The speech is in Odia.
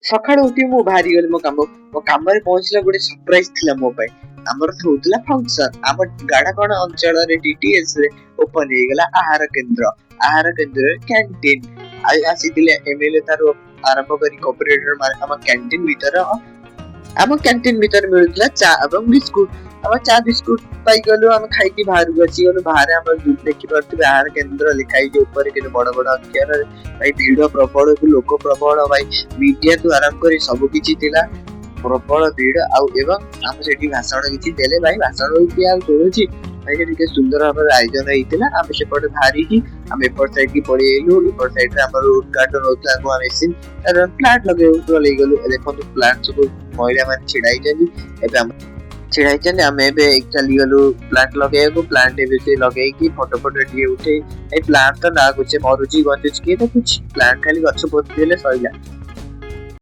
ସକାଳୁ ଉଠି ମୁଁ ବାହାରି ଗଲି ମୋ କାମ। ମୋ କାମରେ ପହଞ୍ଚିଲା, ଗୋଟେ ସରପ୍ରାଇଜ ଥିଲା ମୋ ପାଇଁ। ଆମର ହଉଥିଲା ଫଙ୍କସନ ଆମ ଗାଢାକଣ ଅଞ୍ଚଳରେ। ଡିଟିଏସ୍ ରେ ଓପନ ହେଇଗଲା ଆହାର କେନ୍ଦ୍ର। ଆହାର କେନ୍ଦ୍ରରେ କ୍ୟାଣ୍ଟିନ ଆଉ ଆସିଥିଲେ ଏମଏଲଏ ତାର ଆରମ୍ଭ କରି କର୍ପୋରେଟର ମାନେ। ଆମ କ୍ୟାଣ୍ଟିନ ଭିତରେ ମିଳୁଥିଲା ଚା ଏବଂ ବିସ୍କୁଟ। ଆମେ ଚା ବିସ୍କୁଟ ପାଇଗଲୁ। ଆମେ ଖାଇକି ବାହାରକୁ ଆସିଗଲୁ। ବାହାରେ ଆମର ଦେଖିପାରୁଥିବେ, ଆହାର କେନ୍ଦ୍ର ଲେଖା ହେଇଛି ଉପରେ କିନ୍ତୁ ବଡ ବଡ ଅକ୍ଷରରେ। ଭାଇ, ଭିଡ ପ୍ରବଳ, ଲୋକ ପ୍ରବଳ ଭାଇ। ମିଡିଆଠୁ ଆରମ୍ଭ କରି ସବୁ କିଛି ଥିଲା, ପ୍ରବଳ ଭିଡ। ଆଉ ଏବଂ ଆମ ସେଠି ଭାଷଣ କିଛି ଦେଲେ। ଭାଇ, ଭାଷଣ କିଏ ଆଉ ଶୁଣୁଛି? ଭାଇ, ସେଠି ଟିକେ ସୁନ୍ଦର ଭାବରେ ଆୟୋଜନ ହେଇଥିଲା। ଆମେ ସେପଟେ ବାହାରିକି ଆମେ ଏପଟ ସାଇଡ୍ କି ପଳେଇ ଆଇଲୁ। ଏପଟ ସାଇଡ୍ ରେ ଆମର ଉଦ୍ଘାଟନ ହଉଥିଲା ନୂଆ ମେସିନ, ପ୍ଲାଣ୍ଟ ଲଗେଇବାକୁ ଚଲେଇଗଲୁ। ଦେଖନ୍ତୁ, ପ୍ଲାଣ୍ଟ ସବୁ ମହିଳା ମାନେ ଛିଡା ହେଇଛନ୍ତି। ଏବେ ଆମ ଛିଡା ହେଇଛନ୍ତି। ଆମେ ଏବେ ଚାଲିଗଲୁ ପ୍ଲାଣ୍ଟ ଲଗେଇବାକୁ। ପ୍ଲାଣ୍ଟ ଏବେ ସେ ଲଗେଇକି ଫଟୋ ଫଟୋ ଟିକେ ଉଠେଇ। ଏଇ ପ୍ଲାଣ୍ଟ ତ ନା, ସେ ମରୁଛି ବଞ୍ଚୁଛି କିଏ ଦେଖୁଛି? ପ୍ଲାଣ୍ଟ ଖାଲି ଗଛ ପୋତି ଦେଲେ ସଇଲା।